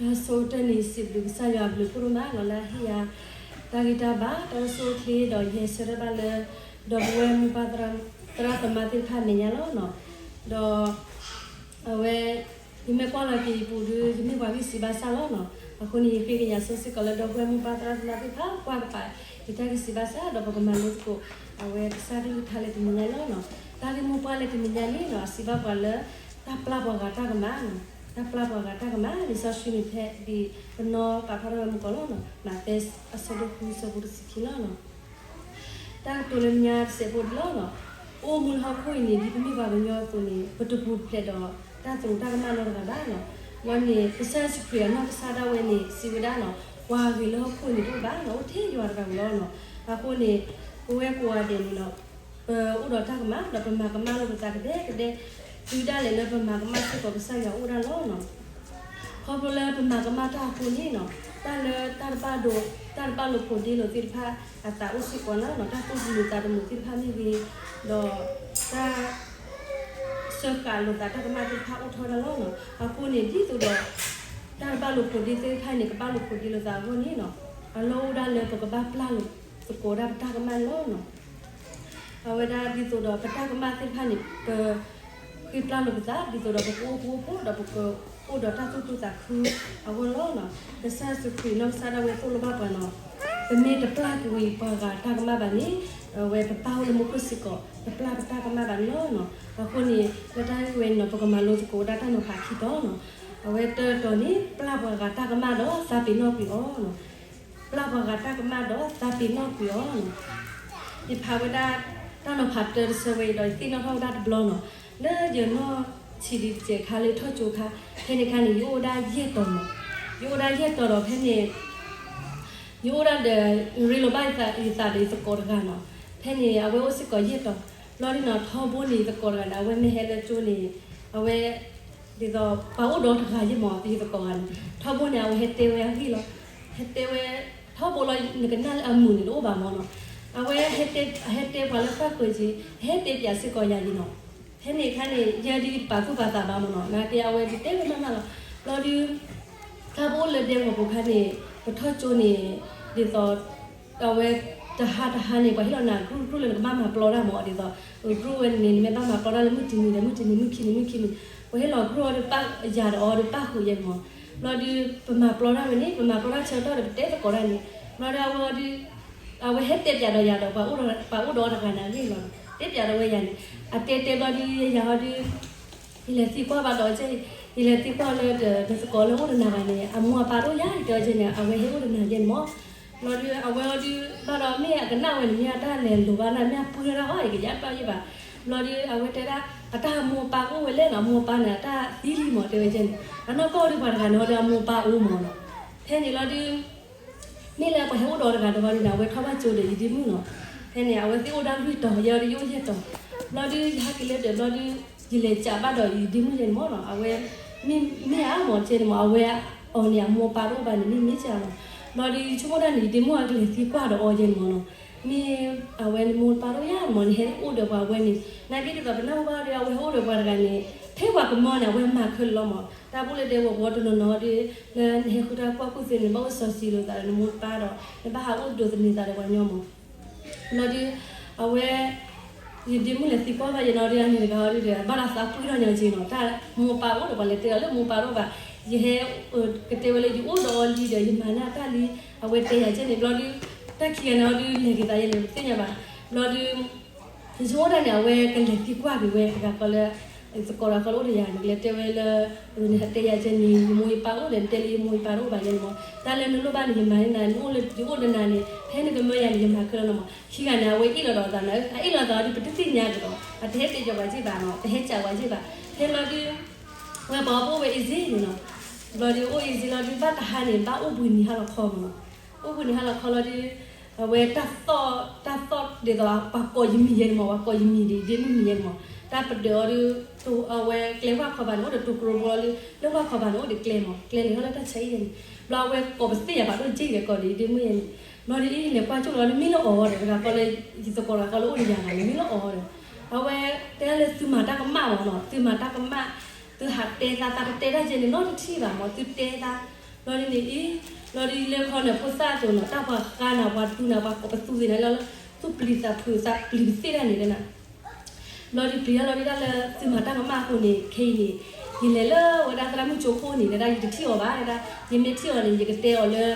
တၢ်ဆိကတၢၢ်န့ၣ် စံးဘျုးကစၢ်ယွၤအဘျုးဖးဒိၣ်မးလီၤ လၢအဟ့ၣ်ယၤ တၢ်ဂံၢ်တၢ်ဘါ တၢ်အိၣ်ဆူၣ်အိၣ်ချ့ဒီး ယဟဲဆၢထၢၣ်ဘၣ်လၢ ဒီပုၢ်ဝဲၢ်မိၢ်ပၢ် သရၣ်သမါသ့ၣ်တဖၣ်အမဲာ်ညါလီၤ. ဒီး အဝဲ ယမ့ၢ်ကွၢ်လီၤက့ၤယပူၤဒီး ယမ့ၢ်ပှၤဂံၢ်စံးဘၣ်စၢ်လီၤ. အဃိန့ၣ် ယဃ့ကညးဆိစ့ၢ်ကီးလၢ ဒီပုၢ်ဝဲၢ်မိၢ်ပၢ်သရၣ်သမါသ့ၣ်တဖၣ် ကွၢ်ကပၤ ယတၢ်ဂံၢ်စံးဘၣ်စၢ် ဒီးပကမၤလိသကိး အဝဲကစၢ်ကလုၢ်ကထါလၢတနံၤညါလီၤ. တၢ်ဂ့ၢ်မိၢ်ပှၢ်လၢတနံၤညါန့ၣ် အစံးဘၣ်ပှၤလၢ တၢ်ပျၢ်ပှၤဂၤတၢ်ကမၣ် တၢ်ပျၢ်ပှၤဂၤတၢ်ကမၣ် လံာ်စီဆှံန့ၣ်ဖဲဒ်ပနီၢ်ပာ်ဖျါထီၣ်ဝဲမုၢ်ကီၢ်လီၤ. မးသဲအဆၢဒိၣ်ဃု အဆၢဖိတဆံခံလီၤ. တၢ်ကတိၤလၢညါတစဲးဖိဒ်လီၤ. အိၣ်မူလၢဟီၣ်ခိၣ်အံၤန့ၣ် ဒ်ပမ့ၢ်ပှၤကညီအသိးန့ၣ် ပတပူၤဖျဲးဒီးတၢ်သရူးတၢ်ကမၣ်နီတဂၤဘၣ်လီၤ. ဘျီန့ၣ် ကစၢ်ယ့ၣ်ၡူးခရံာ်အနီၢ်ကစၢ်ဒၣ်ဝဲန့ၣ် စံးဝဲဒၣ်လီၤ. ပှၤဂ့ၤလၢဟီၣ်ခိၣ်န့ၣ်တအိၣ်ဘၣ်လီၤ. အိၣ်ထဲယွၤတဂၤဧိၤလီၤ. အဃိန့ၣ် ပဝဲကိးဂၤဒဲးန့ၣ်လီၤ. ပအိၣ်ဒီးတၢ်ကမၣ် ဒီးပမၤကမၣ်လိာ်ပသးကဒဲကဒဲ တုၤဒၣ်လဲာ်လၢပမၤကမၣ်စ့ၢ်ကီးကစၢ်ယွၤအိၣ်ဒၣ်လီၤ. ခီဖျိလၢပမၤကမၣ်တၢ်အဃိန့ၣ်လီၤ. တၢ်လၢတၢ်တဘၣ်ဒိ တၢ်တဘၣ်လိာ်ဖိးဒ့လိာ်သ့ၣ်တဖၣ် အသးအိၣ်စ့ၢ်ကီးလီၤ. တၢ်သူၣ်တမုာ်သးတမုာ်သ့ၣ်တဖၣ်မ့ၢ်ဂ့ၤ ဒီး တၢ် စၢဃာ်လိာ်သးတၢ်ကမၣ်သ့ၣ်တဖၣ်အိၣ်ထီၣ်ဒၣ်လီၤ. အဃိန့ၣ် ဒ်သိးဒီး တၢ်တဘၣ်လိာ်ဖိးဒ့သ့ၣ်တဖၣ်န့ၣ် ကဘၣ်လိာ်ဖိးဒ့လိာ်သးအဂီၢ်န့ၣ်လီၤ. အလီၢ်အိၣ်ဒၣ်လၢပကဘၣ်ပျၢ်လိာ်သကိးဒၣ်ပတၢ်ကမၣ်န့ၣ်လီၤ. အဝဲဒၣ်ဒ်သိးဒီးပတၢ်ကမၣ်သ့ၣ်တဖၣ်န့ၣ် ပ ဃ့ပျၢ်လိာ်ပသး ဒ်သိးဒီးပကအိၣ်ဃူအိၣ်ဖိး ဒီးပကအိၣ်ဒီးတၢ်သူၣ်ခုသးခုအဂီၢ်လီၤ. ကစၢ်ယ့ၣ်ၡူးခရံာ်နီၢ်ကစၢ်ဒၣ်ဝဲသိၣ်လိဘၣ်ပှၤလီၤ. ပမ့ၢ်တပျၢ်ကွံာ်ပှၤဂၤတၢ်ကမၣ်ဘၣ်န့ၣ် အဝဲပပၢ်အိၣ်လၢမူခိၣ်စ့ၢ်ကီး တပျၢ်ပတၢ်ကမၣ်ဘၣ်န့ၣ်လီၤ. အဃိန့ၣ် လၢတၢ်ဂ့ၢ်ဝဲန့ၣ်လီၤ ပကမၤလိသကိးဝဲဒၣ်တၢ်နီၤဖးခံတီၤလီၤ. အဝဲတၢတီၤန့ၣ် ပျၢ်ပှၤဂၤတၢ်ကမၣ်ဒီးသးပ့ၤနီၣ်ကွံာ်အီၤလီၤ. ပျၢ်ပှၤဂၤတၢ်ကမၣ်ဒီးသးပ့ၤနီၣ်ကွံာ်အီၤလီၤ. ယဖးဝဲဒၣ် တၢ်နီၤဖးတၢတဆၢဝဲအံၤဒီး ယသ့ၣ်နီၣ်ထီၣ်ဝဲဒၣ်တဘျီလီၤ. လၢယနီၢ်ဆံးဒံးတစဲးခါလၢထီၣ်ကၠိခါ ဖဲန့ၣ်ခါန့ၣ် ယအိၣ်ဝဲဒၣ်ယဲၢ်တီၤလီၤ. ယအိၣ်ဝဲဒၣ်ယဲၢ်တီၤဒီးဖဲန့ၣ် ယအိၣ်ဒၣ်ဒီး ရ့လိာ်ဘၣ်ယသးဒီးယသကိးတဂၤလီၤ. ဖဲန့ၣ် အဝဲအိၣ်စ့ၢ်ကီးယဲၢ်တီၤ, ဘျီဒုးလီၤ ထီဘိန့ၣ် ယသကိးတဂၤန့ၣ် အဝဲမ့ၢ်ဟဲလၢကၠိန့ၣ် အဝဲ ဒ်သိး ပှၤအိၣ်ဒီးတဂၤယဲၢ်မး ယသကိးတဂၤန့ၣ် ထီဘိန့ၣ် အဝဲဟဲတဲဝဲအဂ့ၢ်လီၤ. ဟဲတဲဝဲ ထီဘိလီၤ နကနၣ်လၢအမုာ်န့ၣ် တအိၣ်ဘၣ်မးလီၤ. အဝဲ ဟဲတဲပှၤလၢပၢ်ဃုာ်က့ၤ ဟဲတဲပၠးစ့ၢ်ကီးယၤယံၤလီၤ. ဖဲန့ၣ်အခါန့ၣ် ယဲဒုးတပာ်သူၣ်ပာ်သးဘၣ်မးလီၤ. နာ်က့အဝဲဒုးတဲဝဲမးမးလီၤ. ဘျီဒုး တၢ်ပအိၣ်လၢဒဲကဝီၤပူၤခါန့ၣ် ပထီၣ်ကၠိန့ၣ် ဒ်သိး အဝဲ တဟါတဟါန့ၣ် ပှၤဟ့ၣ်လီၤနၤ group group လၢနကဘၣ်မၤပျီတၢ်မး ဒ်သိး group ဝဲန့ၣ် နမ့ၢ်ဘၣ်မၤပျီတၢ်လၢမုၢ်တနံၤဒီး မုၢ်တနံၤ မုၢ်ခံနံၤ မုၢ်ခံနံၤ ပှၤဟ့ၣ်လီၤ group အီၤဒီးပၢ်ယၤဒီးအီၤဒီးပၢ်ဃုာ်ယဲၢ်မး. ဘျီဒုး ပမၤပျီတၢ်ဝဲန့ၣ် ပမၤပျီတၢ်ဆၢကတီၢ်ဒီး ပတဲသကိးတၢ်န့ၣ် ဘျီဒုးအဝဲဒုး အဝဲဟဲတဲပၠးဒီးယၤဒီး ပှၤအိၣ်ဒီးအီၤတဂၤန့ၣ်အဂ့ၢ်လီၤ. တဲပၠးဒီးဝဲယၤန့ၣ် အတဲတဲဘျီဒုး ယဲယၤဟီဒုး ယလဲၤသံကွၢ်ဘၣ်ဒီးကဲ ယလဲၤသံကွၢ်လၢနသကိးလၢအိၣ်ဒီးနၤဂၤန့ၣ် အမိၢ်အပၢ်တအိၣ်ယၤ ယတဲအီၤကဲန့ၣ် အဝဲဟဲအိၣ်ဒီးနၤယဲၢ်န့ၣ်မး. ဘျီဒုး အဝဲအီၤဒုး ဘၣ်ဒီးမ့ၢ်အကနၣ်ဝဲန့ၣ် မ့ၢ်အတၢ်လဲၤလိၤဘၣ်နၤ မ့ၢ်အပှံၤထီၣ်တၢ်အီၤ ယကယါတီၢ်ယဲၢ်ဘၣ်. ဘျီဒုး အဝဲတဲဒၣ် အတၢ်အမိၢ်အပၢ်ကအိၣ်ဝဲလဲၣ်နီၤ အမိၢ်အပၢ်န့ၣ် အတၢ်သံလံမး တဲဝဲကဲန့ၣ် အနီၢ်ကီၢ်ဒုးပှၤတဂၤန့ၣ်ဟီဒုး အမိၢ်အပၢ်အိၣ်မးနီၤ. ဖဲန့ၣ်လီၤဒုး မ့ၢ်လၢပှၤဟဲအိၣ်ဒီးအီၤတဂၤတဂၤန့ၣ် အဝဲထီၣ်ဘၣ်ကၠိဒီးယဒ့မုၣ်နီၤ. ဖဲန့ၣ် အဝဲသ့ၣ်အိၣ်ဒၣ်လွံၢ်တီၤ ယဲအီၤဒုးယအိၣ်ယဲၢ်တီၤ. ဘျီဒုး ယဟဲက့ၤလၢဒၢးဘျီဒုး ယလဲၤကးဘၣ်ဒီးယဒ့မုၣ်ယဲန့ၣ်မးနီၤ. အဝဲ မ့ၢ်အါမး ကဲန့ၣ်မး အဝဲအီၤန့ၣ် အမိၢ်အပၢ်တအိၣ်ဘၣ်န့ၣ် မ့ၢ်မ့ၢ်ကးလီၤ. ဘျီဒုး ယဆိကမိၣ်ဒၣ်န့ၣ် ယဒ့မုၣ်အကလဲၤသံကွၢ်ဒီးအီၤယဲန့ၣ်မးနီၤ. မ့ၢ်အဝဲနမိၢ်နပၢ်တအိၣ်ယၤမး နဟဲအိၣ်ဒီးပှၤဝဲန့ၣ် နာ်က့ဒ်သိးပနၢ်ဟူဘၣ်ဒီး အဝဲဟဲအိၣ်ဒီးပှၤတဂၤန့ၣ် ထဲပှၤကမၢန့ၣ် အဝဲမၤခဲလၢာ်လီၤမး. တၢ်ပူၤလၢဒဲကဝီၤပူၤတနီၤနီၤဒီး လၢနဟဲဃုတၢ်ကွၢ်ကူၣ်သ့န့ၣ် ဘၣ်အိၣ်စီၤစုၤလိာ်သးဒီးနမိၢ်နပၢ်ဒီး နဘၣ်ဟးအိၣ်ဒိးသန့ၤသးဒီးပှၤညီမး. ဘျီဒုး အဝဲ ယဒ့မုၣ်လဲၤသံကွၢ်ဘၣ်ယဲနီၤဒုး အန့ၣ်တဂၤဟီဒုးဒီး ဘၣ်ဒီးသးပှံၢ်ထီၣ်ညီက့ၤနီၤ တၢ်မိၢ်ပၢ်အိၣ်ဒီးပှၤလဲၤတဲဒီးလၢမိၢ်ပၢ်တအိၣ်ဘၣ်. ယဟဲ ကတဲဝဲလၢယအိၣ်ဒီးအီၤလံဒီး ယမၤန့ၢ်တၢ်လံ အဝဲတဲယၤကဲန့ၣ် ဘျီဒုး တၢ်ခံဂၤန့ၣ်ဟီဒုး လဲၤက့ၤသးယဲလဲၣ် ပသ့ၣ်ညါဘၣ်. ဘျီဒုး ယဆိကမိၣ်ဒၣ်န့ၣ် အဝဲကလဲၤသံကွၢ်က့ၤဝဲ တဂၤဃီလၢ သကိးတဂၤဃီလၢအိၣ်ဒီးယၤန့ၣ် ကလဲၤတဲဝဲလၢ နဟဲတဲယၤကဲန့ၣ် ယမိၢ်ယပၢ်အိၣ်ဒီး နတဲလၢယမိၢ်ယပၢ်တအိၣ်ဘၣ်ယဲန့ၣ်မး. တၢ်လၢနလိၣ်ဘၣ်န့ၣ် ယမၤန့ၢ်နၤ နအိၣ်လၢယအိၣ်ဒီးနၤန့ၣ် ဖဲနကမၢယၤန့ၣ် ယမၤခဲလၢာ်လီၤမး. ခံဂၤန့ၣ် အဝဲအ့ၣ်လိာ်ဒီးအသးန့ၣ် အအ့ၣ်လိာ်သးဒီး ပတသ့ၣ်ညါကဒီး အတဟဲတဲကီးပှၤက့ၢ်ဘၣ်နီၤ တဟဲကးပှၤက့ၢ်ဘၣ်. ဖဲဘျီဒုး ဝဲပှၤအိၣ်ဝဲ easy န့ၣ်နီၤ. ဘျီဒုးအိၣ် easy လီၤဒုး ဘၣ်တဟါန့ၣ် ဘၣ်အိၣ်ဘှံးနံၤဟါလီၤခီမးနီၤ. အိၣ်ဘှံးနံၤဟါလီၤခီလီၤဒုး အဝဲတၢ်သီၣ် တၢ်သီၣ်ဒ်သိး ပှၤကိးယမံၤယဲန့ၣ်မး ပှၤကိးယမံၤဒ်ယဒ့မုၣ်မံၤယဲန့ၣ်မး တၢ်ပဒၢးအီၤဒုး အဝဲကျဲဝၢ်ခီဘၣ်န့ၣ် အိၣ်ဒီးတိၤကရိဘိလီၤဒုး လၢဝၢ်ခီဘၣ်န့ၣ် အိၣ်ဒီးကျဲမး ကျဲလဲၤထီၣ်လၢတၢ်ဆါအံၤယဲန့ၣ် ဘျီအဝဲကိးပသ့ၣ်ယၤဘၣ်ဒိၣ်က့ၢ်ဒီးကိးဒီးယဒ့မုၣ်ယဲန့ၣ် ဘျီဒုးအံၤလဲၤကွၢ်ကၠိၣ်လီၤဒုး မ့ၢ်လၢအီၤဒီး တဂၤဃီလၢ ယသကိးတဂၤဃီလၢအိၣ်ဒီးယၤန့ၣ် မ့ၢ်လၢအီၤဒီး အဝဲတဲဒၣ်လၢသုမၤတၢ်ကမၣ်မးနီၤ သုမၤတၢ်ကမၣ် သုဟးတဲသး သးတတဲတၢ်ယဲန့ၣ် နီတထံၣ်ဘၣ်မး သုတဲသး ဘျီဒ်န့ၣ်အံၤ, ဘျီဒ်လဲၤခီန့ၣ် ဖိသၣ်အသိးနီၤ တၢ်ပှၤဃါနၤ ပှၤတူနၤ ပှၤကိးပသူသ့ၣ်နၤလၢ သူၣ်ပျံၤသးဖုး သးပျံၤပသ့ၣ်တၢ်န့ၣ်လၢနၤ, ဘျီဒ်ပျံၤတၢ်လီၤဒ်တၢ်လၢသုမၤတၢ်ကမၣ်အဃိန့ၣ် ခဲအံၤန့ၣ် ယလဲၤလၢဝဲဒၣ်သရၣ်မုၣ်ကၠိခိၣ်န့ၣ် ဒ်ယတထံၣ်အီၤဘၣ်ဒၣ်, ယမ့ၢ်ထံၣ်အီၤန့ၣ် ယကတဲအီၤလၢ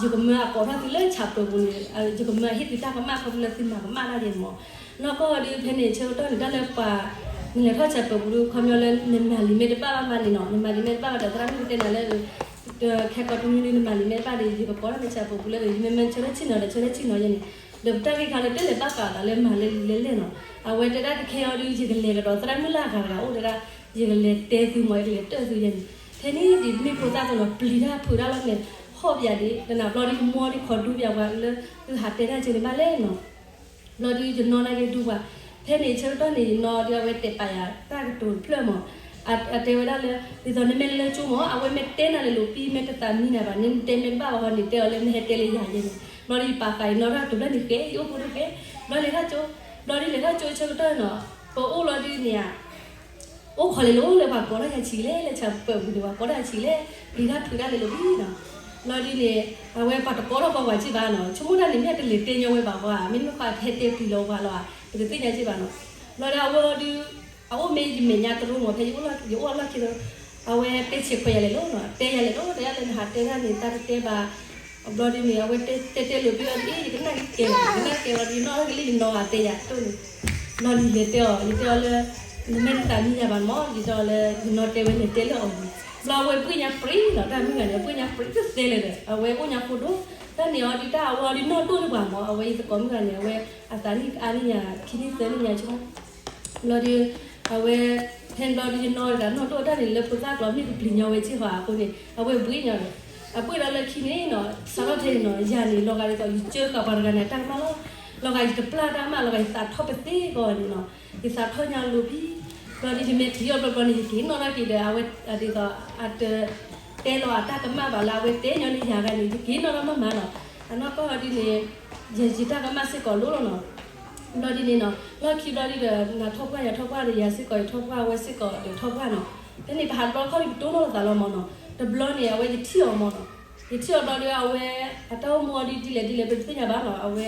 ယကမၢအကိးထီၣ်သုလၢဆၣ်ပၢၤပူၤန့ၣ် ယကမၢအဟ့ၣ်သုတၢ်ကမၣ်ခီဖျိလၢသုမၤကမၣ်တၢ်ဒ်န့ၣ်မး, နီၢ်ကီၢ်ဒ်ဖဲန့ၣ် ဆၢကတီၢ်န့ၣ် တၢ်လၢပှၤ နလဲၤထီၣ်ဆၣ်ပၢၤပူၤဒ်ခီပညီလၢ နမၤလံာ်မ့ၢ်တဘၣ်ဘၣ်မးန့ၣ်နီၤ နမၤလံာ်မ့ၢ်တဘၣ်ဘၣ်ဒီး သရၣ်မုၣ်ကတဲနၤလၢ တခဲကိးတမံၤဒ်နမၤလံာ်မ့ၢ်တဘၣ်ဒီး ယကကိးထီၣ်နဆၣ်ပၢၤပူၤလၢ ယမ့ၢ်မ့ၢ်ဆၢထၢၣ်ဆ့ၣ်နီၤဒီး ဆၢထၢၣ်ဆ့ၣ်နီၤယဲန့ၣ်, ဒီးပတၢ်ဂ့ၢ်ခါလၢတလဲၤဘၣ်ဃးသးလၢမၤလဲၤလဲၤလဲၣ်နီၤ, အဝဲတဲဒၣ်တခဲအီၤဒ် ယကလဲၤကဒီးသရၣ်မုၣ်လၢအဂၤတဂၤအိၣ်တဲဒၣ်, ယကလဲၤတဲသုမး ယကလဲၤတၢၢ်သုယဲန့ၣ်, ဖဲန့ၣ်ဒ်မ့ၢ်ဖိသၣ်သိးနီၤ ပျံၤတၢ်ဖုးတၢ်လီၤန့ၣ်, ဟီၣ်ပယၤဒ် တနၤဘျီဒ်ကမီဒ်ခီဒူပယၤပှၤလၢ သုဟးတဲတၢ်ကဲန့ၣ်ဘၣ်လဲၣ်နီၤ ဘျီဒ်ယနီၢ်နာ်က့ဒူပှၤ, ဖဲန့ၣ်ဆၢကတီၢ်န့ၣ် ယနီၢ်ဒ်အဝဲတဲပာ်ယၤတၢ်ကတိၤတဖျၢၣ်မး, အတဲဝဲဒၣ်လၢ ဒ်သိးနမ့ၢ်လဲၤလၢကၠိမး အဝဲမ့ၢ်တဲနၤလၢလိာ်ပံ မ့ၢ်တသးမံနၤဘၣ်န့ၣ် နတဲမ့ၢ်တဘၣ်ဘၣ်ဃီန့ၣ် တဲအီၤလၢနဟဲတဲလၢယၤယဲန့ၣ်, ဘျီဒ်ယပာ်ဃာ်ယနီၢ်တၢ်ကတိၤဖျၢၣ်န့ၣ်ဃဲ ယအိၣ်ဃိတဃဲ, ဘျီလဲၤထီၣ်ကၠိ, ဘျီဒ်လဲၤထီၣ်ကၠိဆၢကတီၢ်နီၤ, ပအိၣ်လီၤဒ်န့ၣ်ဧါ အိၣ်ခိးလဲၤလိၤလၢပှၤကိးထီၣ်ယၤဆံးလဲၣ် လၢဆၣ်ပၢၤပူၤန့ၣ် ပှၤကိးထီၣ်ယၤဆံးလဲၣ်, ပျံၤတၢ်ဖုးတၢ်လဲၤလိၤလံနီၤ,ဘျီဒ်န့ၣ် အဝဲပှၤတကိးထီၣ်ဃီပှၤက့ဘၣ်နီၤ, ဆိကမိၣ်တၢ်န့ၣ် မ့ၢ်အတလဲၤတဲညီဝဲဘၣ်ဃီဧါ, မ့မ့ၢ်ဃီအဟဲတဲပျံၤလီၤပှၤလီၤဧါ, ပတသ့ၣ်ညါက့ဘၣ်နီၤ, ဘျီဒ်အဝဲအီၤဒ် အအိၣ်မ့ၢ်ယမဲာ်ညါတရိမး ဖဲယအိၣ်လီၢ်ခံဒီး အဝဲတဲဆဲးခွဲးယၤလဲၤလိၤနီၤ, တဲယၤလဲၤလိၤ တဲယၤလၢနဟးတဲတၢ်န့ၣ် တၢ်တတဲဘၣ်, ဘျီဒ်န့ၣ် အဝဲတဲတဲလိၤဘၣ်အီၤဒ်အံၤ ယကနၣ်က့ၤကဲလီၤ ယကနၣ်ကဲလီၤဒ်ယနီၢ်ကလံၢ်ယနီၢ်ဂၤတဲယၤတိၢ်န့ၣ်, ဘျီဒ်လဲၤတဲအီၤ ယတဲအီၤလၢ နမ့ၢ်တသးမံယၤဘၣ်မး ယတဲအီၤလၢ ယနီၢ်တဲဝဲလဲၤတဲလၢအီၤန့ၣ်, ဘျီအဝဲပှ့ၤညါပြံၤနီၤ တၢ်မုၢ်ဂၤန့ၣ် အပှ့ၤညါပြံၤတသဲလၢၤဒီး အဝဲအိၣ်ညါဖိဒိၣ်, တၢ်န့ၣ်အီၤဒ်တၢ်အဝဲအီၤဒ်နီၢ်ဒိၣ်လၢပှၤမး အဝဲယသကိးမုၢ်ဂၤန့ၣ် အဝဲအသးနံၣ်အါနံၣ်ညါ ခံနံၣ်သၢနံၣ်ညါဆိ ဘျီဒ် အဝဲ ဖဲဘျီဒ်ယနီၢ်ဒၣ်နီၢ်ဒိၣ်တၢ်န့ၣ် လၢဖိသၣ်ကျီမ့ၢ်ကပျံၤညီဝဲက့ၢ်ဃီအဃိန့ၣ် အဝဲဘှံးညီဒီး အပှ့ၤဒီးလၢခံန့ၣ်နီၤ စးထီၣ်ဖဲန့ၣ်နီၤ ယၤန့ၣ် လီၤဂာ်ဒ်သိး ယကၢဃာ်ပှၤတဂၤန့ၣ် အတၢ်ကမၣ်လီၤ. လီၤဂာ်ယတပျၢ်တၢ်ကမၣ် လီၤဂာ်ယသးထီၣ်ပသ့ကီးန့ၣ်နီၤ ယသးထီၣ်ညါလိၤဘံ ဘျီဒ်ယမ့ၢ်ထံၣ်အီၤဘျီဘျီန့ၣ် ယက့ၤနီၣ်ထီၣ်က့ၤဒီး အဝဲဒ်သိး အတတဲလီၤအတၢ်ကမၣ်ဘၣ်လၢအဝဲတဲညီလၢယၤဂၤန့ၣ် ယက့ၤနီၣ်ထီၣ်မးမးနီၤ အနီၢ်ကီၢ်ဒ်န့ၣ် ယယတၢ်ကမၣ်စ့ၢ်ကီးလိၣ်လီၤနီၤ ဘျီဒ်န့ၣ်နီၤ လီၢ်ခံဘျီဒ်ဒီး နၤထီၣ်ပှၢ်ယၤထီၣ်ပှၢ်ဒီး ယၤစ့ၢ်ကီးယထီၣ်ပှၢ် အဝဲစ့ၢ်ကီးဒီးထီၣ်ပှၢ်နီၤ ဖဲန့ၣ် ပဟးတဘျီခီၣ်ဒ်ပတိၢ်နီၣ်လိာ်သးလီၤမးနီၤ တဘျီန့ၣ် အဝဲယထံၣ်အီၤမးနီၤ ယထံၣ်အီၤဘျီဒီး အဝဲ အတၢ်အိၣ်မူအီၤဒ်ဒ်လဲၣ်ဒ်လဲၣ် ပတသ့ၣ်ညါဘၣ်နီၤ အဝဲ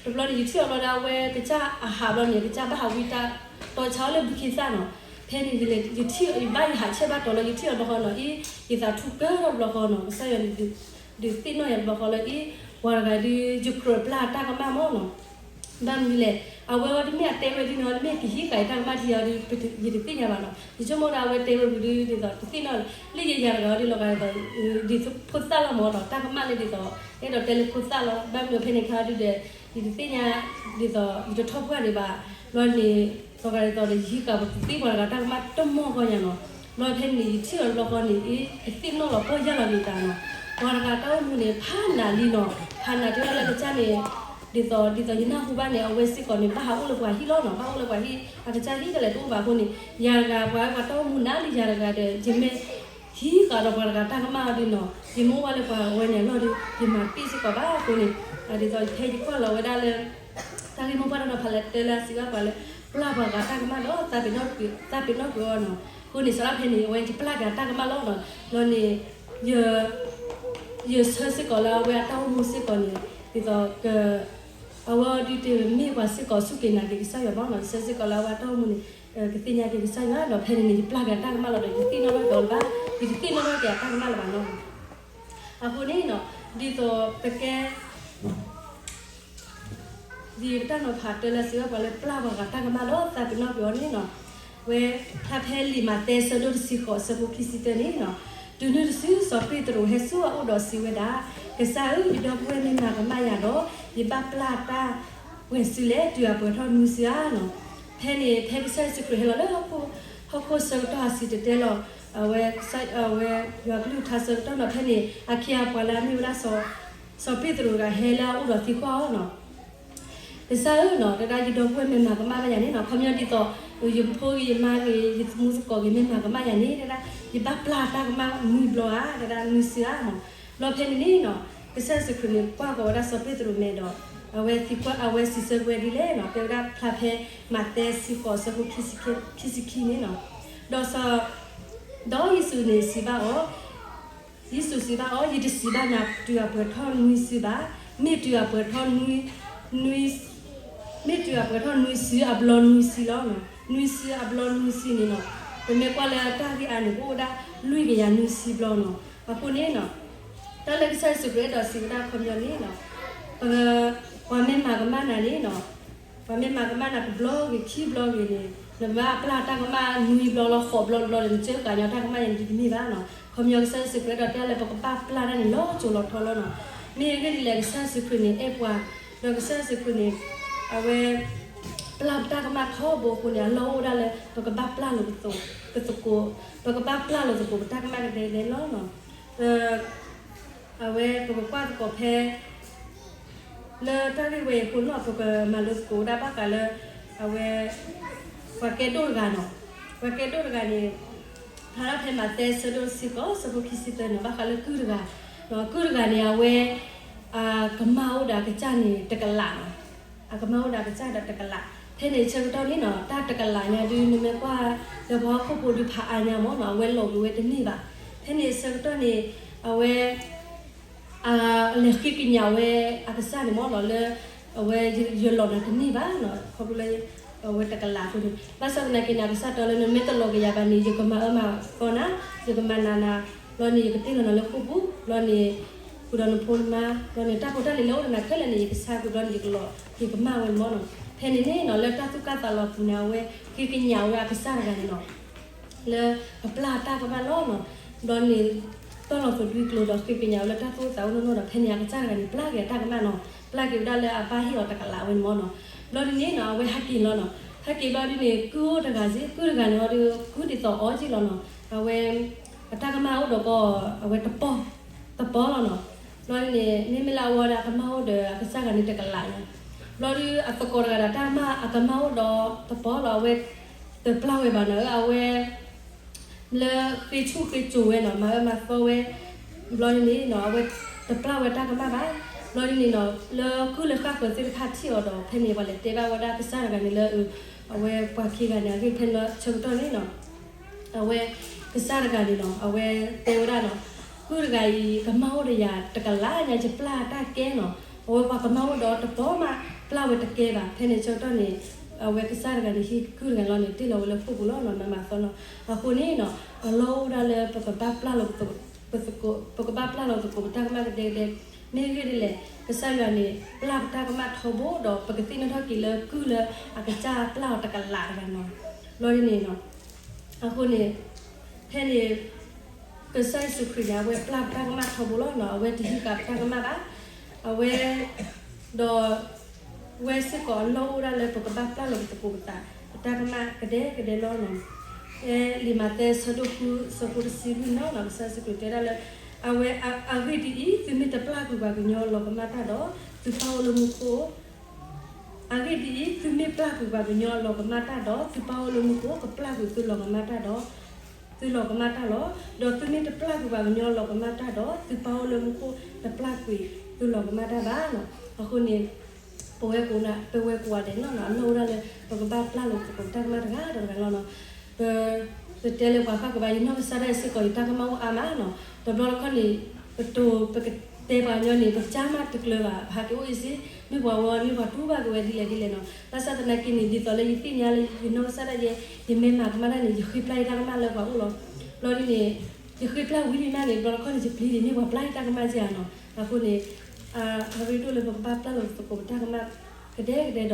တဘျီန့ၣ် ယထံၣ်အီၤဘျီဒီး အဝဲကစၢ်အဟးဘျီန့ၣ် ကစၢ်ဘၣ်ဟးဝံတၢ် တီၤဆါအီၤလၢဘုခ့သၣ်နီၤ ဖဲန့ၣ် ယလဲၤ ယထံၣ် ယဘၣ်ယဟးဆဲးဘၣ်တီၤလၢ ယထံၣ်အီၤတဘျီဃီနီၤ အံၤ ယသးထူၣ်ကၢထီၣ်တဘျီဃီနီၤ ကစၢ်ယွၤန့ၣ် ဒုးသ့ၣ်နီၣ်ယၤတဘျီဃီလၢအံၤ ပှၤတဂၤဒုး ယကြၢးပျၢ်တၢ်ကမၣ်မးနီၤ ဘၣ်မနုၤလဲၣ် အဝဲအီၤဒ်မ့ၢ်အတဲဝဲဒ်န့ၣ် မ့ၢ်ကဟံးဃာ်ယတၢ်ကမၣ်ထံအီၤဒုး ယတသ့ၣ်ညါဘၣ်နီၤ ယဆိကမိၣ်ဒၣ်အဝဲတဲဝဲပူၤဒုး ဒ်သိးတသ့ၣ်နီၣ် လၢယယၤတဂၤအီၤဒုး လီၤဂာ်ဒ်သိး ဒ်သိးဖိသၣ်လီၤမးနီၤ တၢ်ကမၣ်လၢဒ်သိး အဲၣ်ဒိးတဲလၢဖိသၣ်လီၤ ဘၣ်မနုၤဖဲန့ၣ်ခါအီၤဒုးဒီး ယတသ့ၣ်ညါ ဒ်သိး ယတထီၣ်ပှၢ်ဒံးဘၣ် ဘျီန့ၣ် လီၤဂာ်ဒ်သိးဒီး ယဟံးဃာ်ပသ့ပှၤတဂၤတၢ်ကမၣ်တမီၢ်ဃီညါနီၤ ဘျီဖဲန့ၣ် ယထံၣ်အီၤတဘျီဃီန့ၣ် အံၤ ယသ့ၣ်နီၣ်လီၤပီၢ်ယၢ်လီၤက့ၤသးနီၤ ပှၤတဂၤတၢ်အိၣ်မူန့ၣ် ဖးနးလံနီၤ ဖးနးတဲဝဲဒၣ်လၢကစၢ်န့ၣ် ဒ်သိး ဒ်သိးယနၢ်ဟူဘၣ်န့ၣ် အဝဲစ့ၢ်ကီးန့ၣ် ဘၣ်ဟးအိၣ်လၢပှၤဟံၣ်လီၤနီၤ ဘၣ်အိၣ်လၢပှၤဟံၣ် အကစၢ်ဟံၣ်ဒ်လဲၣ်တအိၣ်ဘၣ်အဃိန့ၣ် ယၤတဂၤပှၤ ပှၤတၢ်အိၣ်မူနးလံယၤတဂၤဒီး ယမ့ၢ် ဟံးဃာ်ဒီးပှၤတဂၤတၢ်ကမၣ်အီၤဒ်နီၤ ယမ့ၢ်အိၣ်ဘၣ်လၢပှၤအဝဲန့ၣ်အလီၢ်ဒီး ယမၤတ့ၢ်စ့ၢ်ကီးဘၣ်အဃိန့ၣ် ဒ်သိးဖဲယကွၢ်လီၤဝဲဒၣ်လၢ တၢ်ဂ့ၢ်မိၢ်ပှၢ်တၢ်နီၤဖးလဲၣ်တၢ်လၢအစံးဘၣ်ပှၤလၢ ပျၢ်ပှၤဂၤတၢ်ကမၣ်ဒီး သးပ့ၤနီၣ်ကွံာ်အီၤနီၤ အဃိန့ၣ် စးထီၣ်ဖဲန့ၣ် အဝဲယပျၢ်က့ၤအတၢ်ကမၣ်လီၤနီၤ ဘျီန့ၣ် ယ ယဆၢစ့ၢ်ကီးလၢအဝဲအတၢ်အိၣ်မူစ့ၢ်ကီးန့ၣ် ဒ်သိးက အဝဲအီၤဒုးတမ့ၢ်ပှၤစ့ၢ်ကီးစူၢ်က့ၤနာ်က့ၤကစၢ်ယွၤဘၣ်နီၤ ယဆၢစ့ၢ်ကီးလၢအဝဲအတၢ်အိၣ်မူန့ၣ် ကသ့ၣ်ညါက့ၤကစၢ်ယွၤဒီးဖဲန့ၣ်န့ၣ် ယပျၢ်က့ၤအတၢ်ကမၣ်လီၤဒီး ယတသ့ၣ်နီၣ်ထီၣ်က့ၤအီၤလၢၤဘၣ် ယတသ့ၣ်နီၣ်ထီၣ်က့ၤအတၢ်ကမၣ်လၢၤဘၣ်နီၤ အဃိန့ၣ်နီၤ ဒ်သိးပကဲ ဒ်တၢ်နီၤဖးတၢ်လၢအစံးဘၣ်ပှၤလၢပျၢ်ပှၤဂၤတၢ်ကမၣ်ဒီးသးပ့ၤနီၣ်ကွံာ်အီၤန့ၣ်နီၤ ဝဲဖျါဖဲလံာ်မးသဲအဆၢဒိၣ်တဆံဃိးအဆၢဖိခံဆံတၢန့ၣ်နီၤ တုၤနုၤတစုစီၤပ့းတရူးဟဲဆူအအိၣ်ဒီးစံးဝဲဒၣ် ကစၢ်ဧၢ, ယဒီပုၢ်ဝဲၢ်မ့ၢ်မၤကမၣ်ယၤဒီး ယဘၣ်ပျၢ်တၢ်ပှဲၤစုလဲၣ်, တုၤအပှဲၤထီၣ်နွံစုဧါနီၤ. ဖဲန့ၣ် ဖဲကစၢ်ယ့ၣ်ၡူးခရံာ်ဟဲလီၤလၢဟီၣ်ခိၣ်ဆၢကတီၢ်အစံၣ်တဲၤတဲလီၤ အဝဲ အဝဲယွၤကလုၢ်ကထါဆၢကတီၢ်နီၤ ဖဲန့ၣ် အခ့အပှၤလၢအမ့ၢ်ဝဲဒၣ် စီၤပ့းတရူးတဂၤဟဲလၢအအိၣ်ဒီးသံကွၢ်အီၤနီၤ ကစၢ်ဧၢနီၤ, တဲဒၣ်ယဒီပုၢ်ဝဲၢ်မ့ၢ်မၤကမၣ်ဘၣ်ယၤန့ၣ်နီၤ, ခီပညီဒ်သိး ယဖိဂ့ၤ ယမါဂ့ၤ ယသမူသကိးဂ့ၤ မ့ၢ်မၤကမၣ်ယၤန့ၣ် တဲဒၣ် ယဘၣ်ပျၢ်တၢ်ကမၣ်နွံဘျီဧါ, တဲဒၣ်နွံစုဧါနီၤ. ဘျီဖဲန့ၣ်န့ၣ်နီၤ ကစၢ်ယ့ၣ်ၡူးခရံာ်န့ၣ် ကွၢ်ဃီၤဝဲဒၣ်စီၤပ့းတရူးမဲာ်ဒီး အဝဲသံကွၢ် အဝဲစံးဆၢဝဲဒ်လဲၣ်နီၤ, တဲဝဲဒၣ်ဖျါဖဲမးသဲဆံဃိးအဆၢဖိခံဆံခံန့ၣ်နီၤ. ဒီး ဒီးယ့ၣ်ၡူးန့ၣ်စံးဘၣ်အီၤ ယ့ၣ်ၡူးစံးဘၣ်အီၤ, ယတစံးဘၣ်နၤတုၤအပှဲၤထီၣ်နွံစုဘၣ်, မ့ၢ်တုၤအပှဲၤထီၣ်နွံ, နွံ, မ့ၢ်တုၤအပှဲၤထီၣ်နွံစုအဘျီနွံစုလီၤ. နွံစုအဘျီနွံစုန့ၣ်နီၤ, ပမ့ၢ်ကွၢ်လၢတၢ်ဂ့ၢ်အါန့ၣ် ကအိၣ်ဝဲဒၣ်လွံၢ်ကယၤနွံဆံဘျီနီၤ. အဃိန့ၣ်နီၤ, တၢ်လၢကစၢ်ယ့ၣ်ၡူးခရံာ်အဲၣ်ဒိးစံးဝဲဒၣ်ခီပညီန့ၣ်နီၤ, ပ, ပှၤမ့ၢ်မၤကမၣ်နၤန့ၣ်နီၤ, ပှၤမ့ၢ်မၤကမၣ်နၤတဘျီဂ့ၤ ခံဘျီဂ့ၤန့ၣ်, နဘၣ်ပျၢ်တၢ်ကမၣ်နွံဘျီလီၤ ဃိးဘျီတဘျီဒီး နစၢဃာ်ညီတၢ်ကမၣ်ယၤန့ၣ် တမ့ၢ်ဘၣ်နီၤ. ခီပညီကစၢ်ယ့ၣ်ၡူးခရံာ်အဲၣ်ဒိးတဲလၢပကဘၣ်ပျၢ်တၢ်န့ၣ် လီၤစိၤလီၤထီလီၤနီၤ. မ့ၢ်အဂ့ၢ်ဒ်လဲၣ် ကစၢ်ယ့ၣ်ၡူးခရံာ်န့ၣ် အဲၣ်ပှၤ, ဒီးကစၢ်ယ့ၣ်ၡူးခရံာ်န့ၣ် အဝဲ ပျၢ်ပတၢ်ကမၣ်ထီဘိအဃိန့ၣ် အလီၢ်အိၣ်ဒၣ်လၢ ပကဘၣ်ပျၢ်လိာ်ပသကိး, ပသကိး, ပကဘၣ်ပျၢ်လိာ်သကိးပတၢ်ကမၣ်ကဒဲကဒဲလီၤနီၤ. အဝဲပကကွၢ်သကိးဖဲ လၢတၢ်ဂ့ၢ်ဝဲအံၤအဃိနီၤ ပကမၤလိသကိးဝဲဒၣ်ဘၣ်ဃးလၢ အဝဲ ပှၤကဲဒိၣ်တဂၤနီၤ. ပှၤကဲဒိၣ်တဂၤန့ၣ် ဖျါထီၣ်ဖဲမးသဲအဆၢဒိၣ်တဆံဃိး အဆၢဖိခံဆံသၢန့ၣ် ဘၣ်ဃးလၢကုၢ်တဂၤ, ကုၢ်တဂၤန့ၣ် အဝဲ အကမၢ်အိၣ်ဒီးအကစၢ်န့ၣ်တကလးနီၤ. အကမၢ်အိၣ်ဒီးအကစၢ်ဒီးတကလး, ဖဲန့ၣ်အဆၢကတီၢ်န့ၣ်နီၤ တၢ်တကလးညါဒုး နမ့ၢ်ကွၢ်လၢပှၤဟီၣ်ခိၣ်ဖိဒုးဖးအါညါမ့ၢ်နီၤ အဝဲလီၤက့ၤဝဲတန့ၢ်ဘၣ်. ဖဲန့ၣ်အဆၢကတီၢ်န့ၣ် အဝဲ အလဲၤဃ့ကညးဝဲအကစၢ်န့ၣ်မ့ၢ်နီၤ လၢ အဝဲယလီၤနၤတန့ၢ်ဘၣ်နီၤ ခီဖျိလၢ အဝဲတကလးအဃိန့ၣ် ဘၣ်ဆၣ်သနာ်က့န့ၣ် အကစၢ်တဲလၢနမ့ၢ်တလီၤက့ၤယၤဘၣ်န့ၣ် ယကမၤအၢမၤသီနၤ, ယကမၤနးနၤ, ဘျီန့ၣ် ယကတ့ၢ်လီၤနၤလၢဃိာ်ပူၤ, ဘျီန့ၣ် ဃုာ်ဒီးနဖိနမါ, ဘျီန့ၣ် တၢ်ဖိတၢ်လံၤလၢအိၣ်ဒီးနၤခဲလၢာ်န့ၣ် ယကဆါကွံာ် ဘျီန့ၣ် ယကလီၤ ယကမၢ်ဝဲန့ၣ်မ့ၢ်နီၤ. ဖဲန့ၣ်န့ၣ်နီၤ လၢတၢ်သူၣ်ကၢ်သးလီၤအပူၤန့ၣ် အဝဲဃ့ကညးဝဲအကစၢ်တဂၤန့ၣ်နီၤ လၢကပျၢ်တၢ်ကမၣ်လီၤနီၤ. ဘျီန့ၣ် တီၢ်လီၤသဒွံကျိၤဒီးဃ့ကညးဝဲလၢတၢ်သူၣ်အိၣ်သးအိၣ်နီၢ်နီၢ်ဒီး ဖဲန့ၣ်အကစၢ်တဂၤန့ၣ် ပျၢ်က့ၤအတၢ်ကမၣ်နီၤ, ပျၢ်က့ၤဝဲဒၣ်လၢအဘၣ်ဟ့ၣ်အီၤတကလးဝဲန့ၣ်မ့ၢ်နီၤ. ဘျီဒ်န့ၣ်နီၤ အဝဲဟးက့ၤလီၤနီၤ, ဟဲက့ၤဘျီဒ်န့ၣ် ကုၢ်အိၣ်တဂၤစ့ၢ်, ကုၢ်တဂၤန့ၣ်အီၤဒီး ကုၢ်ဒ်သိးအီၤက့လီၤနီၤ, အဝဲ အတၢ်ကမၣ်အိၣ်ဒီးကီၢ် အဝဲတပီၢ်, တပီၢ်လီၤနီၤ. ဘျီဒ်န့ၣ် မ့မ့ၢ်လၢအဝဲဒၣ်အကမၢ်အိၣ်ဒီးအကစၢ်တဂၤန့ၣ်တကလးလီၤ. ဘျီဒ်အသကိးတဂၤဒီးတၢ်ကမၣ်အကမၢ်အိၣ်ဒီးတပီၢ်လီၤ အဝဲ တပျၢ်ဝဲဘၣ်နီၤ, အဝဲ လၢဃ့ဆူၣ်ဃ့ကိၤဝဲနီၤ, မၤအၢမၤသီဝဲ, ဘျီဒ်န့ၣ်နီၤ အဝဲတပျၢ်ဝဲတၢ်ကမၣ်ဘၣ်. ဘျီဒ်န့ၣ်နီၤ လၢကုၢ်လၢဃၣ်ဃၢၤသ့ၣ်တဖၣ်ထံၣ်အီၤဒီး ဖဲန့ၣ်ပှၤလဲၤတဲဘၣ်ဝဲဒၣ်ကစၢ်တဂၤန့ၣ်လၢ အဝဲပှၤခံဂၤန့ၣ် အဂ့ၢ်ဖဲန့ၣ်ဆၢကတီၢ်န့ၣ်နီၤ အဝဲ ကစၢ်တဂၤန့ၣ်နီၤ အဝဲတဲဝဲဒၣ်နီၤ, ကုၢ်တဂၤအံၤ ကမၢ်အိၣ်ဒီးယၤတကလးညါ ယပျၢ်တၢ်ကဲနီၤ, အဝဲပှၤကမၢ်အိၣ်ဒီးတပီၢ်မး ပျၢ်ဝဲတကဲဘၣ်. ဖဲန့ၣ်ဆၢကတီၢ်န့ၣ် အဝဲကစၢ်တဂၤန့ၣ် ဟံးကုၢ်တဂၤလီၤန့ၣ် တ့ၢ်လီၤဝဲလၢဃိာ်ပူၤလီၤနီၤ, မၤမၤသီနီၤ. အဃိန့ၣ်နီၤ အလီၢ်အိၣ်ဒၣ်လၢပကဘၣ်ပျၢ်လီၤပသကိး, ပကဘၣ်ပျၢ်လီၤသကိးပတၢ်ကမၣ်ကဒဲကဒဲ, မ့ၢ်ဂ့ၢ်ဒ်လဲၣ် ကစၢ်ယွၤန့ၣ် ပျၢ်ပတၢ်ကမၣ်ထီဘိဒီး ပကသ့ၣ်နီၣ်ထီၣ်က့ၤလၢကုၢ်လၢအကစၢ်ပျၢ်အီၤတကလးတဂၤနီၤ. ဘျီဒ်န့ၣ်နီၤ အဃိန့ၣ် ဖဲန့ၣ် ကစၢ်ယ့ၣ်ၡူးခရံာ်န့ၣ် အဝဲပျၢ်ပတၢ်ကမၣ်ထီဘိလီၤနီၤ, အဝဲတဟံးဃာ်ပတၢ်ကမၣ်ဘၣ်. အဝဲ ဒီး ဝဲစ့ၢ်ကီးအလီၢ်အိၣ်ဒၣ်လၢပကဘၣ်ပျၢ်လီၤပသကိးပသး ပတၢ်ကမၣ်ကဒဲကဒဲလီၤနီၤ. ဖဲလံာ်မးသဲအဆၢဒိၣ်ဃု အဆၢဖိတဆံလွံၢ်နီၤ ကစၢ်ယ့ၣ်ၡူးခရံာ်တဲဒၣ်လၢ အဝဲ အဂ့ၢ်ဒ်အံၤ, သုမ့ၢ်တပျၢ်ကွံာ်ပှၤကညီအလီၤကမၣ်တၢ်ဒီး သုပၢ်အိၣ်လၢမူခိၣ် အဂ့ၢ်ဒ်အံၤ, သုမ့ၢ်ပျၢ်ကွံာ်ပှၤကညီအလီၤကမၣ်တၢ်ဒီး သုပၢ်အိၣ်လၢမူခိၣ် ကပျၢ်ကွံာ်သုလီၤကမၣ်တၢ်ဒီး သုလီၤကမၣ်တၢ်လီၤ. ဒီးသုမ့ၢ်တပျၢ်ကွံာ်ပှၤကညီအလီၤကမၣ်တၢ်ဒီး သုပၢ်အိၣ်လၢမူခိၣ် တပျၢ်ကွံာ်သုလီၤကမၣ်တၢ်ဘၣ်နီၤ. အဃိန့ၣ် ပဝဲကိးဂၤဒဲးနီၤ အလီၢ်အိၣ်ဒၣ်လၢ ပကဘၣ်ပျၢ်လီၤပသကိးပတၢ်ကမၣ်တဂၤဒီးတဂၤလီၤနီၤ. ပ ပတဲလၢပှၤဃၣ်ကဘၣ် ယနီၢ်ကစၢ်ဒၣ်ယဲစ့ၢ်ကီး ယတၢ်ကမၣ်အိၣ်အါမးနီၤ. တဘျီတခီၣ်န့ၣ် ပတိၤ ပကတဲပှၤကညီန့ၣ် ပကစၢ်မးတကျၢၤဘၣ် ပဟးက့ၤအိၣ်အံၤစ့ၢ်, မ့ၢ်ပှၤဝဲ မ့ၢ်ပှၤတူၢ်ဘၣ်က့ၤဝဲဒ်လဲၣ်ဒ်လဲၣ်နီၤ. ဘၣ်ဆၣ်သနာ်က့န့ၣ် ဒ်သိးလၢယသ့ၣ်ညါလၢယနီၢ်ကစၢ်ဒၣ်ယဲ ယမ့ၢ်မၤကမၣ်တၢ်န့ၣ် ယဃ့ပျၢ်ယတၢ်ကမၣ်လၢပှၤအိၣ်လီၤ. ဘျီဒ်န့ၣ် ယဃ့ပျၢ်ဝံၤမးန့ၣ် တဘျီတခီၣ်န့ၣ် ယပျံၤန့ၣ် မ့ၢ်ပှၤပျၢ်ယတၢ်ကမၣ်က့ဧါနီၤ. အဃိန့ၣ် အရ့ဒိၣ်လၢပကဘၣ်ပျၢ်လီၤပသကိးပတၢ်ကမၣ် ကဒဲကဒဲဒီး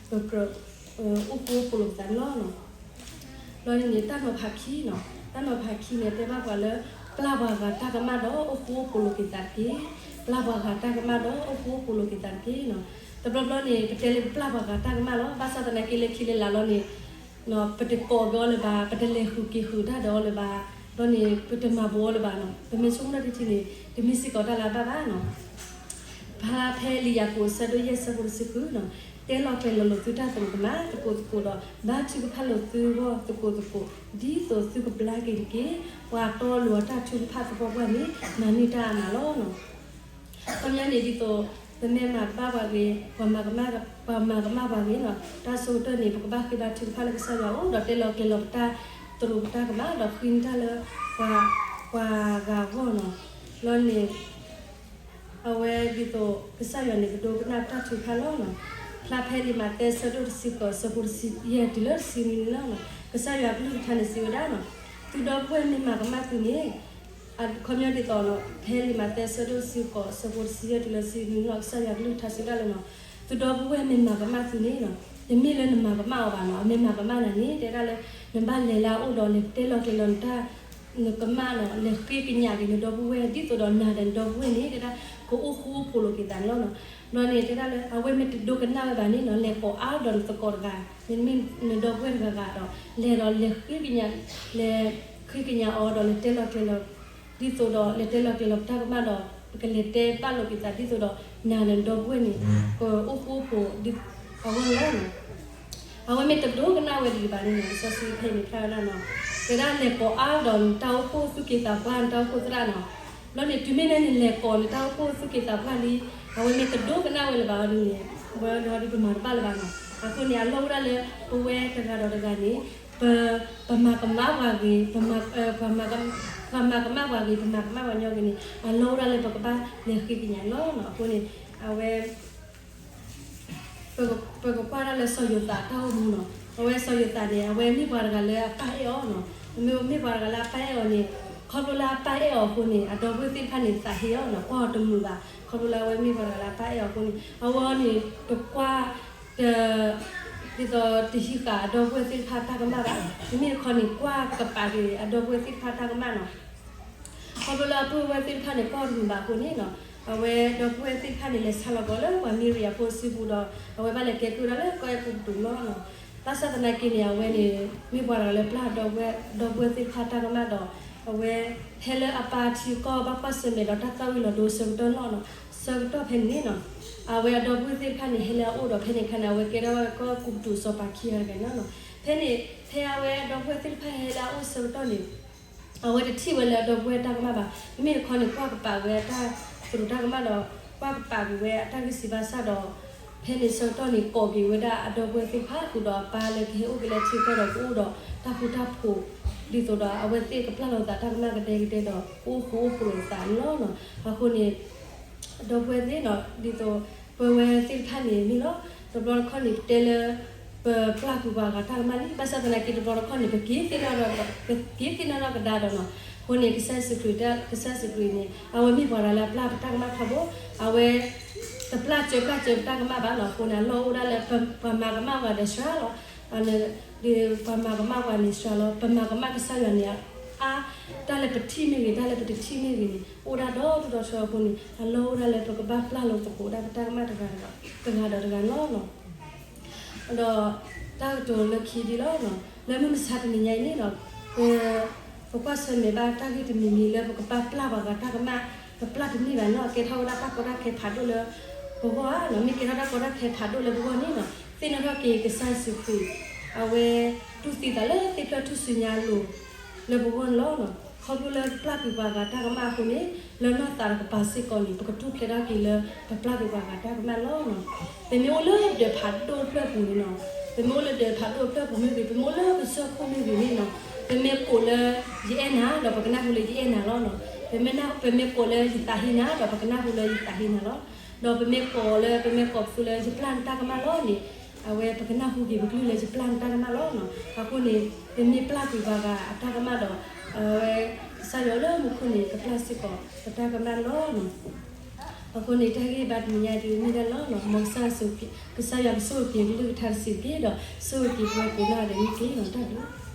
ပကြၢး အိၣ်ဃူအိၣ်ဖိးလိာ်ပသးန့ၣ်လီၤ. ဘျီဒ်န့ၣ် တၢ်နီၤဖးခံနီၤ, တၢ်နီၤဖးခံန့ၣ် တဲဘၣ်ပှၤလၢ ပျၢ်ပှၤဂၤတၢ်ကမၣ်ဒီး အိၣ်ဃူအိၣ်ဖိးလိာ်က့ၤသးတက့ၢ်. ပျၢ်ပှၤဂၤတၢ်ကမၣ်ဒီး အိၣ်ဃူအိၣ်ဖိးလိာ်က့ၤသးတက့ၢ်နီၤ. တဘျီဘျီန့ၣ် ပတဲလၢပပျၢ်ပှၤဂၤတၢ်ကမၣ်လီၤ. ဘၣ်ဆၣ်သနာ်က့လၢခံလၢလာ်လီၤန့ၣ် ပတကိးက့ၤအီၤလၢၤဘၣ်, ပတလဲၤဃုာ်က့ၤဃုာ်တၢ်ဒီးအီၤလၢၤဘၣ်, ဘျီန့ၣ် ပတမၤဘူးအီၤလၢၤဘၣ်နီၤ. ပမ့ၢ်ဆိကမိၣ်တၢ်တထံၣ်န့ၣ် တမ့ၢ်စ့ၢ်ကီးတၢ်လၢအဘၣ်ဘၣ်နီၤ. ဖဲလံာ်ယၤကိာ်အဆၢဒိၣ်ယဲၢ်အဆၢဖိတဆံဃုနီၤ, တဲလီၤကျဲၤလီၤလိာ်သုတၢ်သရူးကမၣ်သကိးသကိးဒီး ဘါထုကဖၣ်လိာ်သုဂီၢ်သကိးသကိး, ဒ်သိးသုကဘျါက့ၤတက့ၢ်. ပှၤတီလိၤအတၢ်ထုကဖၣ်သပှၢ်ပှၢ်န့ၣ် မၤန့ၢ်တၢ်အါမးလီၤနီၤ. ခီပညီန့ၣ် ဒ်သိး ပမ့ၢ်မၤကမၣ်ပှၤဂ့ၤ, ပှၤမၤကမၣ်, ပှၤမၤကမၣ်ပှၤဂ့ၤနီၤ, တၢ်ဆိကတၢၢ်န့ၣ် ပကဘၣ်ဃ့ဘါထုကဖၣ်လၢကစၢ်ယွၤအအိၣ် ဒီးတဲလီၤကျဲၤလီၤပတၢ်သရူးပတၢ်ကမၣ် ဒီးဃ့န့ၢ်တၢ်လၢ ပှၤဂၤအဂီၢ်နီၤ. လီၤန့ၣ် အဝဲဒ်သိး ကစၢ်ယွၤန့ၣ် ကဒိကနၣ်တၢ်ထုကဖၣ်လီၤ. ဖျါဖဲလံာ်မးသဲဆၢဒိၣ်တဆံဃိး ဆၢဖိတဆံယဲၢ်တုၤလၢတဆံနွံန့ၣ်လီၤ. ကစၢ်ယွၤကလုၢ်ကထါန့ၣ်စံးဝဲဒၣ်န့ၣ်, သုဒီပုၢ်ဝဲၢ်မ့ၢ်မၤကမၣ်သုန့ၣ်, အခီပညီဒ်သိး ဖဲလံာ်မးသဲဆၢဒိၣ်တဆံဃိး ဆၢဖိတဆံယဲၢ်တုၤလၢတဆံနွံန့ၣ်လီၤ. ကစၢ်ယွၤကလုၢ်ကထါစံးဝဲဒၣ်လၢန့ၣ်, သုဒီပုၢ်ဝဲၢ်မ့ၢ်မၤကမၣ်သုန့ၣ်, တမ့ၢ်လၢနမၤကမၣ်အီၤဘၣ်န့ၣ်, အမ့ၢ်မၤကမၣ်နၤန့ၣ် တဲဒၣ်လၢ နဘၣ်လဲၤလၢအအိၣ်ဒီး လဲၤတဲလီၤကျဲၤလီၤနတၢ် နကမၣ်န့ၣ် လဲၤဃ့ကညးက့ၤနဒီပုၢ်ဝဲၢ် ဒ်သိးဒီးနၤဒီးနဒီပုၢ်ဝဲၢ်န့ၣ် တဲဒၣ် ကအိၣ်ဃူအိၣ်ဖိးလိာ်က့ၤသးန့ၣ်လီၤ. ဘျီန့ၣ်တဲဒၣ်လၢ အဝဲမ့ၢ်တဒိကနၣ်ဝဲဘၣ်န့ၣ်န့ၣ်, လဲၤကိးအါဒီးနသကိးတဂၤ, မ့တမ့ၢ်နဒီပုၢ်ဝဲၢ်တဂၤဂၤဒီး လဲၤဒီးလဲၤဃ့ကညး, လဲၤဃ့ကညးအီၤဒီး လဲၤတဲလီၤကျဲၤလီၤ ဒ်သိးဒီး လဲၤတဲလီၤကျဲၤလီၤပတၢ်ကမၣ်ဒီး ပကလဲၤတဲဘၣ်လိာ်က့ၤသး ဒ်သိးဒီး နၤဒီးနဒီပုၢ်ဝဲၢ်န့ၣ် ကအိၣ်ဃူအိၣ်ဖိး အဂီၢ်န့ၣ်လီၤ. အဝဲမ့ၢ်တဒိကနၣ်ဝဲဒံးဘၣ်န့ၣ်န့ၣ်, လံာ်စီဆှံဖဲန့ၣ်ဖျါဝဲဒၣ်န့ၣ်, တဲဒၣ်လဲၤကိးအါဒီးနတၢ်အိၣ်ဖှိၣ်သူၣ်က့သးပှၢ် နတၢ်အိၣ်ဖှိၣ်သရၣ်န့ၣ်, ဘျီန့ၣ် တုၤမ့ၢ်လၢနလဲၤကိးနတၢ်အိၣ်ဖှိၣ်သူၣ်က့သးပှၢ်လံ, အဝဲမ့ၢ်တဒိကနၣ်ဝဲလၢၤဘၣ်အီၤဒ်န့ၣ်, ဝဲဒၣ်ဒ်ပမၤတဘၣ်လၢၤဘၣ်န့ၣ်. အဃိန့ၣ် အလီၢ်အိၣ်ဒၣ်လၢ ပဝဲတဂၤဒီးတဂၤန့ၣ် ပမၤကမၣ်ပှၤဂ့ၤ, ပှၤမၤကမၣ်ပှၤဂ့ၤ, ပမၤကမၣ်ပှၤညီဂ့ၤန့ၣ် အလီၢ်အိၣ်ဒၣ်လၢပကဘၣ်လဲၤဃ့ကညးန့ၣ်လီၤ. အဃိန့ၣ် အဝဲ ပကကွၢ်ဒၣ်လၢစီၤယိၤသးအတၢ်အိၣ်မူန့ၣ်, အဝဲစီၤယိၤသးန့ၣ် အဝဲမ့ၢ်ပှၤတဂၤလၢအပၢ်အဲၣ်အီၤန့ၣ်, မ့မ့ၢ်ပှၤတဂၤလၢအပၢ်အဲၣ်အီၤန့ၣ်, ခီဖျိလၢအပၢ်အဲၣ်အီၤအဃိန့ၣ် အဒီပုၢ်ဝဲၢ်သ့ၣ်တဖၣ်န့ၣ် သးဟ့အီၤန့ၣ် ကွၢ်အီၤတမုာ်ဘၣ်. ခီဖျိလၢအဝဲမ့ၢ်ပှၤတဂၤလၢအပၢ်အဲၣ်အီၤအဃိန့ၣ် အဝဲန့ၣ် တကွၢ် တ ဒ်သိးတဟံးဃာ်အဒီပုၢ်ဝဲၢ်သ့ၣ်တဖၣ်တၢ်ကမၣ်ဘၣ်. မ့မ့ၢ်တခီန့ၣ် ကွၢ်ကပာ်က့ၤအဒီပုၢ်ဝဲၢ်သ့ၣ်တဖၣ်တၢ်ကမၣ်န့ၣ်, ခီဖျိလၢအဒီပုၢ်ဝဲၢ်သ့ၣ်တဖၣ်န့ၣ် ကွၢ်တမုာ်ဘၣ်အဃိန့ၣ်, အဝဲဒီပုၢ်ဝဲၢ်သ့ၣ်တဖၣ်န့ၣ် လဲၤဆါလီၤကီးလၢပှၤမံၤရံအဖိစုပူၤဒီး အဝဲဘၣ်လဲၤကဲကုၢ်ဒၣ်လၢကီၢ်အဲၤကူပတူးလီၤ. ဘၣ်ဆၣ်သနာ်က့န့ၣ် အဝဲန့ၣ် မ့ၢ်ပှၤတဂၤလၢပျၢ်ဒီပုၢ်ဝဲၢ်သ့ၣ်တဖၣ်တၢ်ကမၣ်ဒီး အဝဲဟဲလၢအပၢ်ထံကီၢ်ဘၣ်ကွၢ်ဆၢၣ်မဲာ်ဒီးတၢ်သၣ်ဝံၤလီၤဒိဆၢကတီၢ်လီၤ. ဆၢကတီၢ်ဖဲန့ၣ်န့ၣ်, အဝဲအဒီပုၢ်ဝဲၢ်သ့ၣ်တဖၣ်န့ၣ် ဟဲလၢအအိၣ်ဒီးဖဲန့ၣ်အခါန့ၣ် အဝဲကဲထီၣ်ဝဲကီၢ်အဲၤကူပတူးစီၤပၤခံဂၤတဂၤန့ၣ်လီၤ. ဖဲန့ၣ် ဖဲအဝဲအဒီပုၢ်ဝဲၢ်သ့ၣ်တဖၣ်ဟဲလၢအအိၣ်ဆၢကတီၢ်န့ၣ် အဝဲတထံၣ်ဝဲလၢအဒီပုၢ်ဝဲၢ်တၢ်ကမၣ်ဘၣ်. မ့မ့ၢ်တခီန့ၣ် ကွၢ်ကပာ်ဝဲအတၢ်သရူးတၢ်ကမၣ်ဒီး ကွၢ်ကပာ်ကွံာ်ဝဲအတၢ်ဂံၢ်စၢ်ဘါစၢ်ဒီး ဖဲန့ၣ်ဆၢကတီၢ်န့ၣ် ကိးက့ၤဝဲဒၣ်အဒီပုၢ်ဝဲၢ်သ့ၣ်တဖၣ်ဃုာ်ဒီးအပၢ်လၢကဟဲအိၣ်က့ၤလၢထံကီၢ်ဒီးကအိၣ်ဒီးတၢ်ဃူတၢ်ဖိး ဒ်သိးဒီးအဝဲသ့ၣ်ကပျၢ်လိာ်သးတၢ်ကမၣ်ကဒဲကဒဲဒီး ကအိၣ်ဃူအိၣ်ဖိးလိာ်သးန့ၣ်လီၤ. အဃိန့ၣ် ဒီပုၢ်ဝဲၢ်သ့ၣ်န့ၣ် ဒ်သိး ပဝဲသ့ၣ်တဖၣ်န့ၣ်မ့ၢ်လီၤ. တဘျီတခီၣ်န့ၣ် ပတဲလၢ ပပျၢ်ကွံာ်ပှၤဂၤတၢ်ကမၣ်လံ. ဘၣ်ဆၣ်သနာ်က့တဘျီတခီၣ်န့ၣ် ပက့ၤသ့ၣ်နီၣ်ထီၣ်ကဒါဒီးန့ၣ်, အဃိန့ၣ် ကစၢ်ယ့ၣ်ၡူးခရံာ် ကစၢ်ယ့ၣ်ၡူးခရံာ်န့ၣ် အဝဲမ့ၢ်ပှၤတဂၤလၢအပျၢ်ပတၢ်ကမၣ်ထီဘိ, အဝဲ တပျၢ်စၢၤပျၢ်စၢၤပတၢ်ကမၣ်ဘၣ်န့ၣ်. အဃိန့ၣ် အလီၢ်အိၣ်ဒၣ်လၢ ပှၤမၤကမၣ်ပှၤဒီးစှၤလီၤ ဒီးပှၤမၤကမၣ်ပှၤန့ၣ်စှၤလီၤ. ပမၤကမၣ်ကစၢ်ယွၤန့ၣ် အါ တၢ်လၢပထံၣ်မ့ၢ်ဂ့ၤ တၢ်လၢပတထံၣ်မ့ၢ်ဂ့ၤန့ၣ် အိၣ်ဒၣ်ဒီဒူၣ်ဒီထၢအဃိန့ၣ် အလီၢ်အိၣ်ဒၣ်လၢပကဘၣ်ပျၢ်လိာ်သကိးဒၣ်ပတၢ်ကမၣ်တဂၤဒီးတဂၤန့ၣ်လီၤ. ဒီးတၢ်ကတိၤလၢခံဒ်လီၤ. လၢမုၢ်မဆါတနံၤညါအံၤန့ၣ်ဒီး ပ ပကွၢ်ဆၢၣ်မဲာ်ဘၣ်တၢ်ဂ့ၢ်တမံၤမံၤလၢပကဘၣ်ပျၢ်ပှၤဂၤတၢ်ကမၣ်, ပပျၢ်တန့ၢ်ဘၣ်န့ၣ် ကဲထီၣ်ဝဲဒၣ်တၢ်ကီတၢ်ခဲဖးဒိၣ်လၢပဂီၢ်ဧါန့ၣ်. မ့ၢ်ကဲထီၣ်တၢ်ကီတၢ်ခဲဖးဒိၣ်လၢပဂီၢ်န့ၣ်န့ၣ် သ့ၣ်နီၣ်ထီၣ်က့ၤကစၢ်ယ့ၣ်ၡူးခရံာ် အဝဲတူၢ်သံသးလၢသ့ၣ်ဖျၢၣ်ထူၣ်စုညါအလိၤ လၢပဂီၢ်န့ၣ်လီၤ. ခီဖျိလၢပျၢ်ကွံာ်ပှၤဂၤတၢ်ကမၣ်အဃိန့ၣ် လၢနီၢ်သးတကပၤစ့ၢ်ကီးန့ၣ် ပကထူၣ်ဖျဲးထီၣ်က့ၤလၢပပျၢ်ကွံာ်ပှၤဂၤတၢ်ကမၣ်လီၤ. ပမ့ၢ်အိၣ်လၢဒၢးဖးဒိၣ်တဖျၢၣ်ပူၤန့ၣ်န့ၣ်, ပမ့ၢ်အိၣ်လၢဒၢးဖးဒိၣ်တဖျၢၣ်ပူၤမ့ၢ်ဂ့ၤ, ပမ့ၢ်အိၣ်လၢကစၢၢ်ခိၣ်မ့ၢ်ဂ့ၤန့ၣ်န့ၣ်, ပမ့ၢ်ကိးလၢယအဲၣ်နၤဒီး ပကနၢ်ဟူလၢယအဲၣ်နၤလီၤ. ပမ့ၢ်ကိးလၢယသးဟ့နၤဒီး ပကနၢ်ဟူလၢယသးဟ့နၤလီၤ. ဒီးပမ့ၢ်ကိးလၢ ပမ့ၢ်ကိးပသူလၢယပျၢ်နတၢ်ကမၣ်လီၤန့ၣ်, အဝဲပကနၢ်ဟူက့ၤပကလုၢ်လၢယပျၢ်နတၢ်ကမၣ်လီၤ. အဃိန့ၣ် ပမ့ၢ်ပျၢ်ကွံာ်ပှၤဂၤအတၢ်ကမၣ်ဒီး အဝဲ ကစၢ်ယွၤလၢမူခိၣ်န့ၣ် ကပျၢ်စ့ၢ်ကီးပတၢ်ကမၣ်လီၤ. အဃိန့ၣ် တၢ်ဂ့ၢ်ဘါတနံၤညါဒ်မ့ၢ်ဒၣ်လီၤ. မ်ကစၢ်ယွၤကဆိၣ်ဂ့ၤက့ၤကလုၢ်ကထါတစဲးတက့ၢ်ဒီး ဆိၣ်ဂ့ၤက့ၤပဝဲကိးဂၤဒဲးန့ၣ်တက့ၢ်. တၢ်ဘျုး